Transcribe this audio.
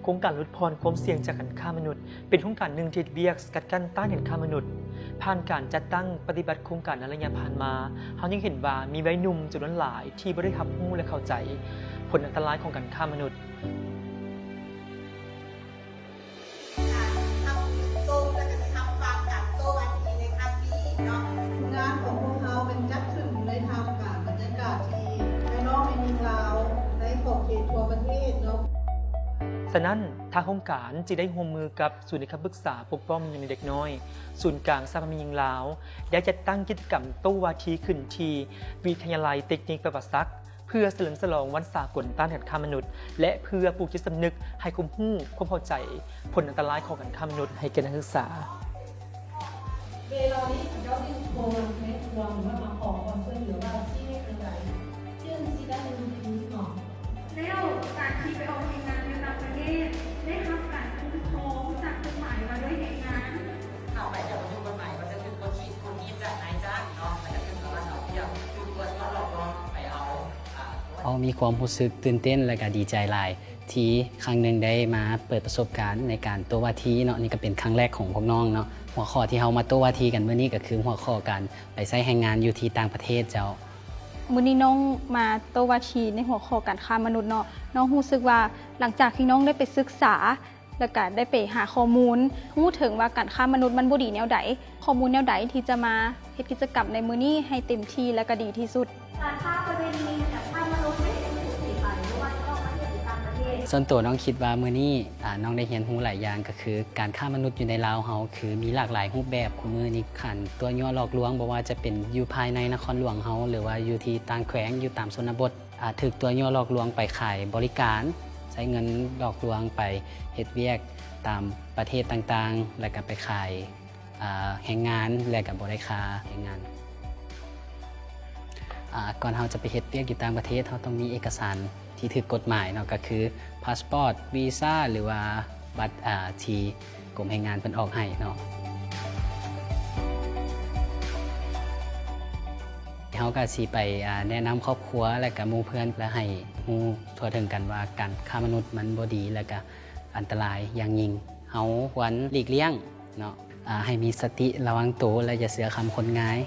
ໂຄງການຫຼຸດຜ່ອນຄວາມສ່ຽງຈາກການຄ້າມະນຸດ ເປັນໂຄງການໜຶ່ງທີ່ເຮັດວຽກສະກັດກັ້ນຕ້ານການຄ້າມະນຸດ. ຜ່ານການຈັດຕັ້ງປະຕິບັດໂຄງການໃນໄລຍະຜ່ານມາ, ເຮົາຍັງເຫັນວ່າມີໄວໜຸ່ມຈຳນວນຫຼາຍທີ່ບໍ່ໄດ້ຮັບຮູ້ ແລະ ເຂົ້າໃຈຜົນອັນຕະລາຍຂອງການຄ້າມະນຸດ. ການຮັບຊົມ ແລະ ກະຊິຮັບຟັງການໂຕ້ວາທີໃນຄັ້ງນີ້ເນາະ. ງານຂອງພວກເຮົາແມ່ນຈັດຂຶ້ນຢູ່ໃນທ່າມກາງບັນຍາກາດທີ່ແມ່ນ້ອງແມ່ຍິງລາວໃນຂອບເຂດທົ່ວປະເທດເນາະ. ສະນັ້ນ, ທາງໂຄງການຈຶ່ງໄດ້ຮ່ວມມືກັບສູນໃຫ້ຄຳປຶກສາປົກປ້ອງແມ່ຍິງ ແລະ ເດັກນ້ອຍ, ສູນກາງສະຫະພັນແມ່ຍິງລາວ ໄດ້ຈັດຕັ້ງກິດຈະກຳໂຕ້ວາທີຂຶ້ນທີ່ວິທະຍາໄລເຕັກນິກປະປາສັກ ເພື່ອສະເຫຼີມສະຫຼອງວັນສາກົນຕ້ານການຄ້າມະນຸດ ແລະ ເພື່ອປູກຈິດສຳນຶກໃຫ້ຄວາມຮູ້, ຄວາມເຂົ້າໃຈຜົນອັນຕະລາຍຂອງການຄ້າມະນຸດໃຫ້ແກ່ນັກສຶກສາ. ເວລານີ້ເຈົ້າຈຶ່ງໂທມາແຈ້ງຄວາມ ຫຼືວ່າມາຂໍຄວາມຊ່ວຍເຫຼືອວ່າຊິເຮັດຈັ່ງໃດຈຶ່ງຊິໄດ້ເງິນຄືນເນາະ. ແລ້ວການທີ່ໄປອອກແຮງງານຢູ່ຕ່າງປະເທດ ໄດ້ຮັບການຄຸ້ມຄອງຈາກກົດໝາຍວ່າດ້ວຍແຮງງານ. ເຮົາໄປແລ້ວຖືກກົດໝາຍວ່າຈະຖືກກົດຂີດກົດຮີດຈາກນາຍຈ້າງເນາະ ແລ້ວກະຖືກລະວັງເອົາປຽບ ຖືກຕົວະຍົວະຫຼອກລວງໄປເອົາ ອາ ເຮົາມີຄວາມຮູ້ສຶກຕື່ນເຕັ້ນ ແລະ ກະດີໃຈຫຼາຍ ທີ່ຄັ້ງໜຶ່ງໄດ້ມາເປີດປະສົບການໃນການໂຕ້ວາທີເນາະ. ນີ້ກະເປັນຄັ້ງແລກຂອງພວກນ້ອງເນາະ. ຫົວຂໍ້ທີ່ເຮົາມາໂຕ້ວາທີກັນມື້ນີ້ກະຄືຫົວຂໍ້ການໄປໃຊ້ແຮງງານຢູ່ທີ່ຕ່າງປະເທດເຈົ້າ. ມື້ນີ້ນ້ອງມາໂຕ້ວາທີໃນຫົວຂໍ້ການຄ້າມະນຸດເນາະ. ນ້ອງຮູ້ສຶກວ່າຫຼັງຈາກທີ່ນ້ອງໄດ້ໄປສຶກສາ ແລ້ວກະໄດ້ໄປຫາຂໍ້ມູນ ຮູ້ເຖິງວ່າການຄ້າມະນຸດມັນບໍ່ດີແນວໃດ, ຂໍ້ມູນແນວໃດທີ່ຈະມາເຮັດກິດຈະກຳໃນມື້ນີ້ໃຫ້ເຕັມທີ່ ແລະ ກະດີທີ່ສຸດ. ການຄ້າປະເວນີ ການຄ້າມະນຸດໄດ້ຖືກເສລີໄປ ບໍ່ວ່າຈະນອກປະເທດ ຫຼື ຕ່າງປະເທດ. ສ່ວນໂຕນ້ອງຄິດວ່າມື້ນີ້ ອາ ນ້ອງໄດ້ຮຽນຮູ້ຫຼາຍຢ່າງ ກະຄືການຄ້າມະນຸດຢູ່ໃນລາວເຮົາ ຄືມີຫຼາກຫຼາຍຮູບແບບ. ຄູ່ມື້ນີ້ການຕົວະຍົວະຫຼອກລວງ ບໍ່ວ່າຈະເປັນຢູ່ພາຍໃນນະຄອນຫຼວງເຮົາ ຫຼືວ່າຢູ່ທີ່ຕ່າງແຂວງ ຢູ່ຕາມຊົນນະບົດ ອາ ຖືກຕົວະຍົວະຫຼອກລວງໄປຂາຍບໍລິການ, ໃຊ້ເງິນຫຼອກລວງໄປເຮັດວຽກຕາມປະເທດຕ່າງໆ ແລ້ວກະໄປຂາຍ ອາ ແຮງງານ ແລ້ວກະບໍ່ໄດ້ຄ່າແຮງງານ. ອາ ກ່ອນເຮົາຈະໄປເຮັດວຽກຢູ່ຕ່າງປະເທດ ເຮົາຕ້ອງມີເອກະສານທີ່ຖືກກົດໝາຍເນາະ ກະຄືພາສປອດ, ວີຊາ ຫຼືວ່າບັດ ອາ ທີ່ກົມແຮງງານເພິ່ນອອກໃຫ້ເນາະ. ເຮົາກະຊິໄປ ອາ ແນະນຳຄອບຄົວ ແລະກະໝູ່ເພື່ອນ ແລະໃຫ້ຮູ້ທົ່ວເຖິງກັນວ່າການຄ້າມະນຸດມັນບໍ່ດີ ແລະກະອັນຕະລາຍຢ່າງຍິ່ງ. ເຮົາຄວນຫຼີກລ່ຽງເນາະ ອາ ໃຫ້ມີສະຕິລະວັງໂຕ ແລະຢ່າເຊື່ອຄຳຄົນງ່າຍ.